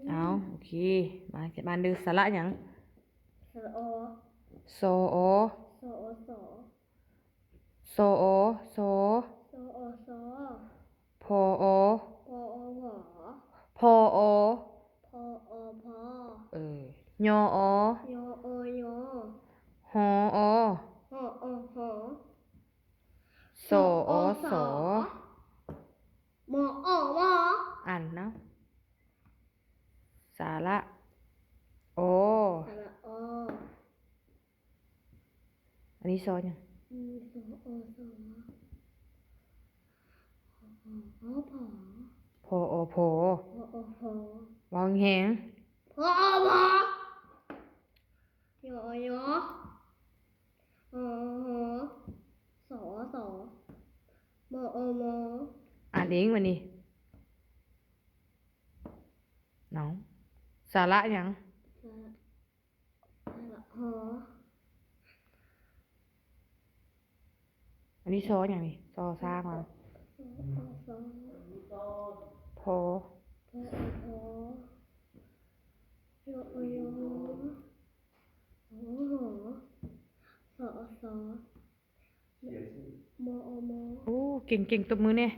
ເອົາ ໂອເຄ ມາ ມາເດີ ສະຫຼະຫຍັງ? ສະຫຼະ ອໍ ຊ ອໍ ຊ ອໍ ຊ ຊ ອໍ ຊ ຊ ອໍ ຊ ພ ອໍ ພ ອໍ ພ ພ ອໍ ພ ອໍ ເອີ ຍ ອໍ ຍ ອໍ ຍ ຮ ອໍ ຮ ອໍ ຮ ສ ອໍ ສ ສ ມ ອໍ ມ ອ່ານນຳ ສະຫຼະ ອໍ ສະຫຼະ ອໍ ອັນນີ້ ຊ ຫຍັງ? ອືມ ຊ ອໍ ພ ອໍ ພ ອໍ ພ ອໍ ພ ພ ເວົ້າແຮງ ພ ອໍ ພ ຍ ອໍ ຍ ຮ ຮ ສ ສ ມ ອໍ ມ ອ່ານເອງບາດນີ້ ເອົາ ສະຫຼະຫຍັງ? ສະຫຼະ ສະຫຼະ ຮ ອັນນີ້ ຊ ຫຍັງນີ້? ຊ ຊ້າງຫວາ? ຊ ອໍ ຊ ພ ພ ອໍ ພ ຍ ອໍ ຍ ຮ ຮ ສ ສ ມ ອໍ ມ ໂອ້ ເກັ່ງໆ ຕົບມືແດ່.